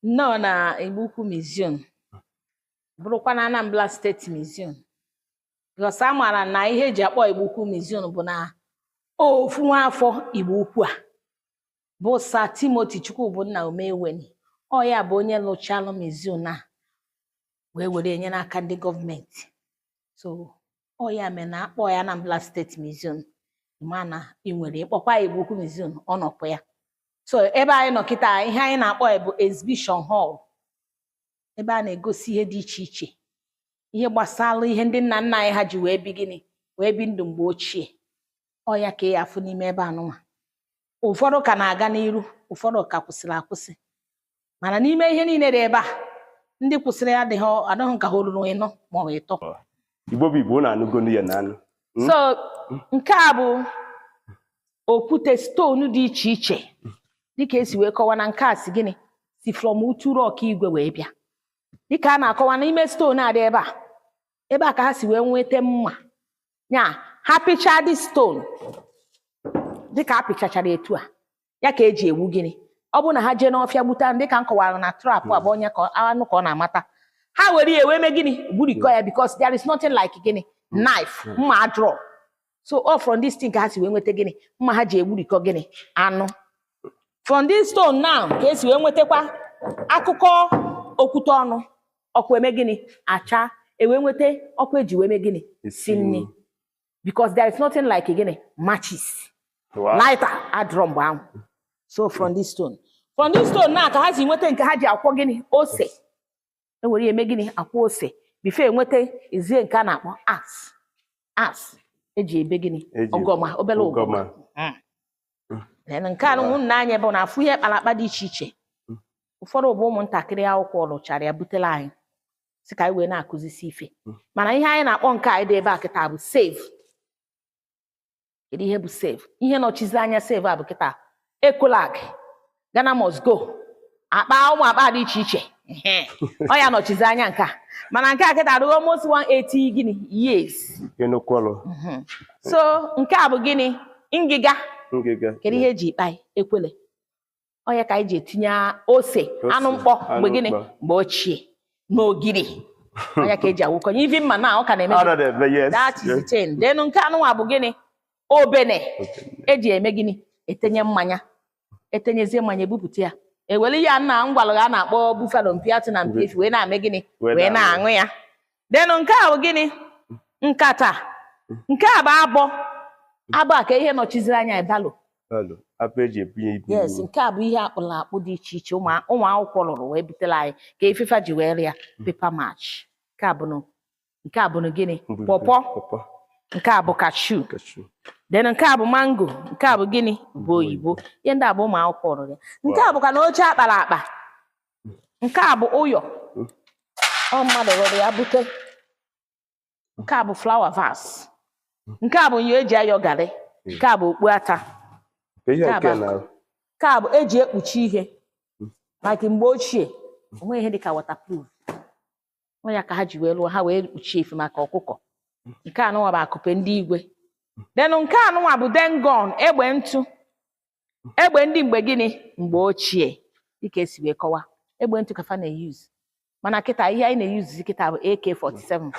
Nnọọ na Igbo Ukwu Museum, bụrụkwa na Anambra State Museum, because a maara na ihe eji akpọ Igbo Ukwu Museum bụ na ofu nwaafọ Igbo Ukwu a bụ Sir Timothy Chukwubunna Omeweni. Ọ ya bụ onye lụchalụ museum a wee were enye n'aka ndị gọọmenti. So ọ ya mere na akpọ ya Anambra State Museum, ma na ị nwere ịkpọkwa Igbo Ukwu Museum, ọ nọkwa ya. So ebe anyị nọ kịta, ihe anyị na-akpọ ya bụ exhibition hall, ebe a na-egosi ihe dị iche iche, ihe gbasara ihe ndị nna nna anyị ha ji wee bi gịnị, wee bi ndụ mgbe ochie. Ọ ya ka ị afụ n'ime ebe anụnwa. Ụfọdụ ka na-aga n'iru, ụfọdụ ka kwụsịrị akwụsị, mana n'ime ihe niile dị ebe a, ndị kwụsịrị adịghị adịghị ka ha ruru 4 maọbụ 3. Igbo bụ Igbo, na-anụgonu ya na anụ. So nke a bụ okwute, stone dị iche iche, dịka esi wee kọwa na nke a si gịnị, si from Uturu Ọkaigwe wee bịa. Dịka a na-akọwa, n'ime stone a dị ebe a, ebe a ka ha si wee nweta mma nya ha pịchaa dị stone. Dịka a pịchachara etu a, ya ka eji ewu gịnị? Ọ bụrụ na ha jee n'ọfịa gbute, dịka m kọwara na trap a bụ onye ka anụ ka ọ na-amata, ha were ya wee mee gịnị? Gburikọ ya, because there is nothing like gịnị, knife, mma draw. So all from this thing ka ha si wee nweta gịnị? Mma ha ji egburikọ gịnị? Anụ. From this stone now ka esi wee nwetakwa akụkọ okwute ọnụ ọkụ eme gịnị, acha, ewee nweta ọkụ eji wee mee gịnị? Si nri, because there is nothing like gịnị, matches, lighter adịrọ mgbe ahụ. So from this stone na ka ha si nweta nke ha ji akwọ gịnị? Ose. Ewere ya eme gịnị? Akwọ ose. Before enweta ezie nke a na-akpọ axe, axe eji ebe gịnị? Ọgọma, obere ụgọma. Then nke a ụmụnna anyị bụ na afụ ihe kpara akpa dị iche iche. Ụfọdụ bụ ụmụntakịrị akwụkwọ lụchara ya butere anyị, sị ka anyị wee na-akụzisi ife. Mana ihe anyị na-akpọ nke anyị dị ebe a kịta bụ safe. Kedu ihe bụ safe? Ihe nọchizi anya safe a bụ kịta Ecolag, Ghana must go, akpa, ụmụ akpa dị iche iche. Ehe. Ọ ya nọchizi anya nke a. Mana nke a kịta adịghị almost 180 gịnị, years. Enukwalụ. So nke a bụ gịnị? Ngịga. Ngịga. Kedu ihe eji ikpa ya? Ekwele. Ọ ya ka anyị ji etinye ose, anụ mkpọ mgbe Anụ gịnị? mkpọ. Mgbe ochie n'ogiri. Ọ ya ka eji awụkọnye ivi mma na ọ ka na-eme. Ọ na-eme, yes. That is the chain. Then nke anụnwa bụ gịnị? Obene eji eme gịnị? Etenye mmanya. Etenyezie mmanya, ebupụta ya, ewere ya nna ngwalụ a na-akpọ buffalo, mpi atụ na mpi efi, wee na-eme gịnị? Wee wee na-aṅụ. Na-aṅụ ya. Then nke a bụ gịnị? Nkata. Nke a bụ abọ. Abọ a ka ihe nọchiziri anya ịbalo. Alo, apụ eji ebunye ibu. Yes, nke a bụ ihe akpụrụ akpụ dị iche iche ụmụ akwụkwọ lụrụ wee butere anyị ka ifefa ji wee rịa paper mache. Nke a bụ nụ gịnị? Pọpọ. Pọpọ. Nke a bụ cashew. Cashew. Then nke a bụ mango. Nke a bụ gịnị? Bụ oyibo. Ihe ndị a bụ ụmụ akwụkwọ rụrụ ya. Nke a bụkwa na oche akpara akpa. Nke a bụ ụyọ, ọ mmadụ rụrụ ya bute. Nke a bụ flower vase. Nke a bụ nyo eji ayọ garị. Nke a bụ okpu ata. Ka ihe Nke a nke bụ na nke a bụ eji ekpuchi ihe, like mgbe ochie onwe ihe dịka waterproof. Ọ ya ka ha ji wee lụọ ha wee kpuchie ife maka ọkụkọ. Nke a nụnwa bụ akụpe ndị igwe. Then nke a nụnwa bụ dane gun, egbe ntụ, egbe ndị mgbe gịnị, mgbe ochie. Dịka esi wee kọwa, egbe ntụ ka fa na-eyuzu, mana kịta ihe anyị na-eyuzuzi kịta bụ AK-47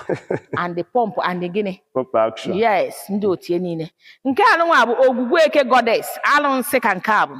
and the pump and the gịnị? Pump action. Yes, ndị otie niile. Nke a nụnwa bụ ogwugwu eke goddess, alụnsị ka nke a bụ.